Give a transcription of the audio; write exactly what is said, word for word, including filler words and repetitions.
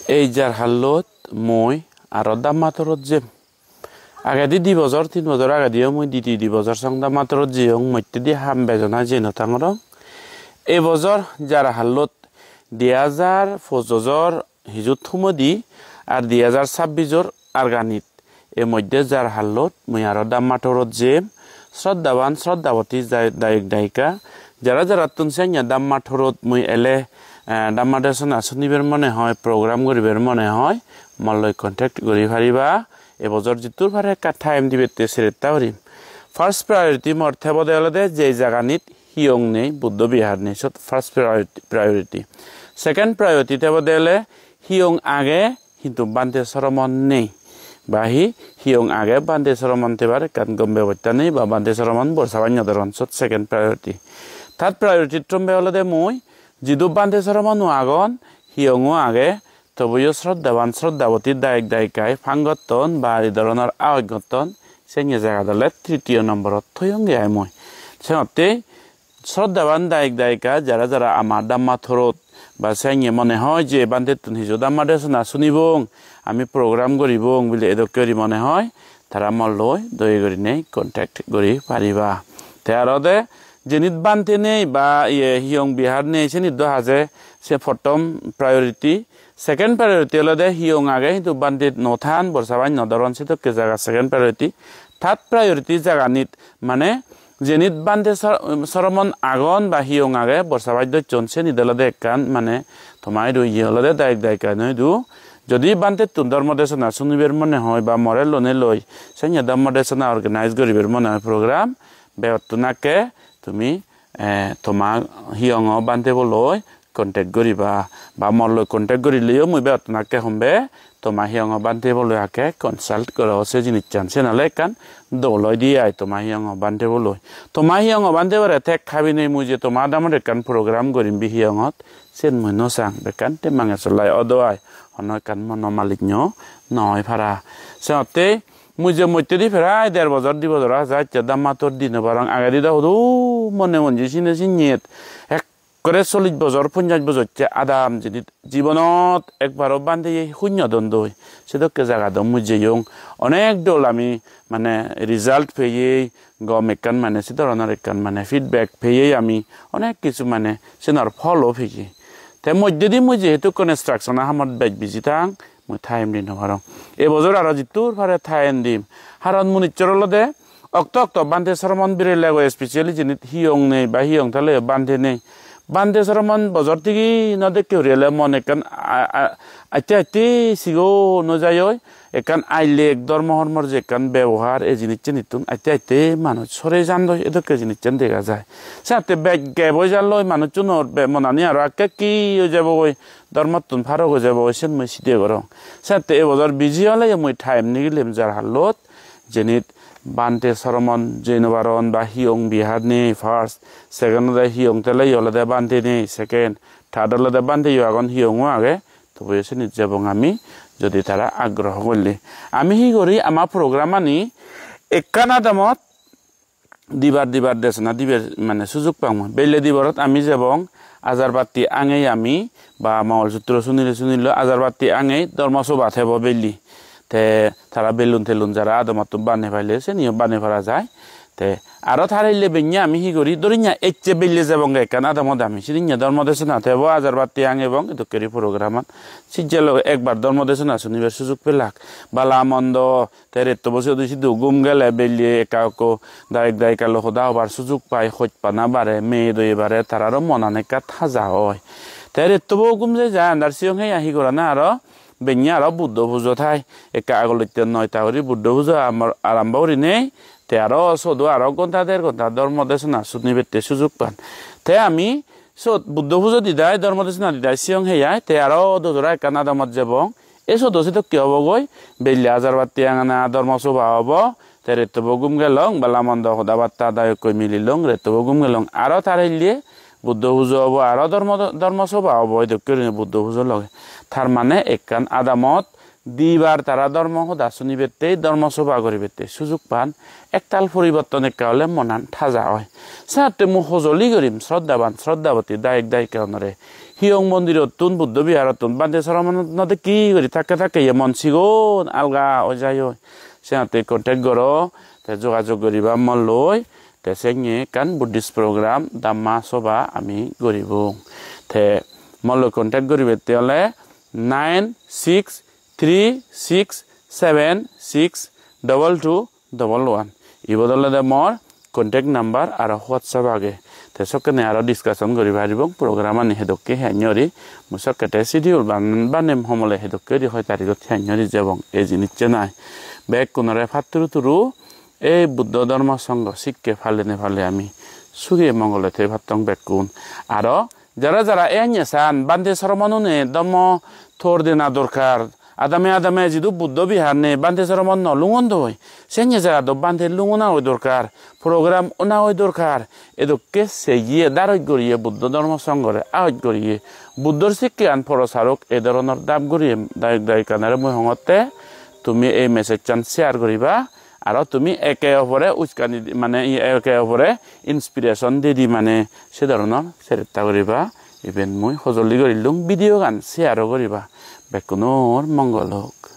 Ei jar hallot mui aro Dhamma tour-ot jem. Agedi di bojor, tin bojor agediyo mui di, di, di bojor song Dhamma tour-ot jeyong, moddedi ham bejana jei no tangorong. Ei bojor jar hallot di hajar pojojor hiju thumodi ar di hajar sabbijor arganit. Ei moddhe jar hallot mui aro Dhamma tour-ot jem. Sroddhaban, sroddhaboti, dayok, dayika, jara jarattun senne Dhamma tour-ot mui ele, eh, Dhamma desona suniber mone hoi, program guriber mone hoi, molloi contact guri pariba. Ei bojor jittur pare ekka time dibette seretta gurim. First priority mor thebode olode jei jaganit hiyong nei, Buddho Vihar nei, sot first priority, priority. Second priority thebode ole hiyong age, hintu bhante soromon nei. Ba hi, hiyong age, bhante soromon thebar ekkan gom bebosta nei, ba bhante soromon bor sabanne doron, sot second priority. Third priority trombe olode mui, jidu bhante soromon o agon, hiyong o age, tobuyo sroddhaban, sroddhaboti, dayok, dayikai pang gotton ba ei dhoronor aoj gotton, senne jagat ole tritiyo nomborot thoyonge ai mui. Senotte sroddhaban dayok, dayika, jara jara ama Dhamma tour-ot ba senne mone hoi je bhantettun hiju Dhamma desona sunibong, ami program guribong bile edokke guri mone hoi, tara molloi doye gurinei contact guri pariba. Te aro de jenit bhante nei ba iye hiyong bihar nei, senit do haje se pottom priority. Second priority olode hiyong age hintu bhante no than, bor sabanne doron, sedokke jaga second priority. Third priority jaganit mane jenit bhante sor-, soromon agon ba hiyong age, bor sabaj docchon, senit olode ekkan mane toma idu iye olode dayok dayika noi idu. Jodi bhantettun dhormo desona suniber mone hoi ba more lonei loi senne dhormo desona organize guriber mone hoi program, begottun akke tumi, eh, toma hiyongo bhantebo loi contact guriba, ba molloi contact gurileyo mui begottun akke hombe, toma hiyongo bhantebo loi akke consult goro se jinissan. Sen ole ekkan dol oide ai toma hiyongo bhantebo loi. Toma hiyongo bhantebore tek habinei mui je toma adamot ekkan program gurim bi hiyongot, sen mui no sang, bekkan te mange solai odo ai, hono ekkan mono maliknyo no oi para. Senotte mui je mottedi prai der bojor, di bojor aja ecche Dhamma tour di no parong. Agedi do hudu mone monji sine sinyet ekkore chollish bojor, ponjash bojor che adam, jini jibonot ekbaro bhante ye hunyo don doi. Sedokke jaga do mui jeyong. Onek dol ami mane result peyei, gom ekkan mane se dhoronor ekkan mane feedback peyei, ami onek kichu mane senor phollo peyei. Te moddedi mui jehetu construction-o hamot bej busy tang, mui time di no parong. E bojor aro jittur pare time dim. Haron munichor olode okto okto bhante soromon birelego, especially jinit hiyong nei ba hiyong theleyo bhante nei. Bhante soromon bojor tigi no dekke guri ole mon ekkan a-, a-, atte atte sigo no jai oi. Ekkan ailek dhormo hormor je ekkan bebohar, ei jinissenittun atte atte manuj sore jandoi, edokke jinissen dega jai. Senotte bej gap oi jalloi, manuchunor be-, monani aro akke ekki oi jebogoi, dhormottun farok oi jebogoi, sen mui side gorong. Senotte ei bojor busy oleyo mui time nigilem jar hallot, jenit bhante soromon jei no paron ba hiyong bihar nei first, second olode hiyong teleyo olode bhante nei second, third olode bhanteyo agon, hiyongo age, tobuyo senit jebong ami, jodi tara agroho golle. Ami hi guri ama program ani ekkan adamot dibar dibar desona dibar mane sujug pang. Belle diborot ami jebong, ajar batti angei ami, ba Mongol Sutro sunile sunile ajar batti angei, dhormo sobha thebo belle. Te tara belun telun jara adamottun bane paile seniyo bane para jai. Te aro tar hille benne ami hi guri, dhorinne ecche belle jebonge ekkan adamot ami, sirinne dhormo desona thebo, ajar batti angebong, edokke guri program an. Sijjelo ekbar dhormo desona sunibar sujug pelak. Bala mondo, te rettobo sidu sidu gum gele belle ekka ekko dayok dayika loi hoda hobar sujug pai, hojpana bare, meye doye bare, tararo monan ekka taja oi. Te rettobo gum jei jai, andar siyong heya hi gorana aro, benne aro Buddho pujo thai. Ekka agolotte noita guri Buddho pujo amar-, arambo gurinei, te aro sodo aro ghonta der ghonta dhormo desona sunibatte sujug pan. Te ami sot Buddho pujo didai, dhormo desona didai siyong heyai, te aro dojora ekkan adamot jebong. E sodo sedokke obogoi, belle ajar batti angana dhormo sobha obo, te rettobo gum gelong, bala mondo hoda batta dayokkoi mililong, rettobo gum gelong. Aro tar hille Buddho pujo obo, aro dhormo, dhormo sobha obo, edokke gurinei Buddho pujo loge. Tar mane ekkan adamot dibar tara dhormo hoda sunibatte, dhormo sobha guribatte sujug pan, ektal poriborton ekka ole monan taja oi. Senotte mui hojoli gurim sroddhaban, sroddhaboti dayok dayika unore. Hiyong mondirottun, Buddho Biharottun, Bhante Soromonot no dekki guri thakke thakke ye mon sigon alga oi jai oi. Senotte contact goro, te jogajog guriba molloi, te senge ekkan Buddhist program, Dhamma Sobha ami guribong. Te molloi contact guribette ole nine six three six seven six double two double one. Ibot olode mor contact number aro WhatsApp age. Te sokkene aro discussion guri paribong program ani hedokke hennye guri. Mui sokkete schedule ban-, banem homole hedokke guri hoi tarigot hennye guri jebong. Ei jinissenai bekkunore patturu turu ei Buddho Dhormo Songho sikke palene pale ami suge mongole thei pattong bekkun. Aro jara jara ennye san Bhante Soromonune dhommo tor dena dorkar. Adame adame jidu Buddho Bihar nei, Bhante Soromon no lungon doi. Sennye jagat do Bhante lungona oi dorkar, program ona oi dorkar. Edokke seye daroj goriye Buddho Dhormo Songhore aoj goriye Buddhor sikkean porosarok e doronor dap goriye dayok dayikanore mui hongotte tumi ei message-chan share goriba. Aro tumi eke opore uskani di-, mane iye eke opore inspiration didi mane se doronor seretta goriba. Iben mui hojoli gorilung, video gan share-o goriba. Bekkunor mongol hok.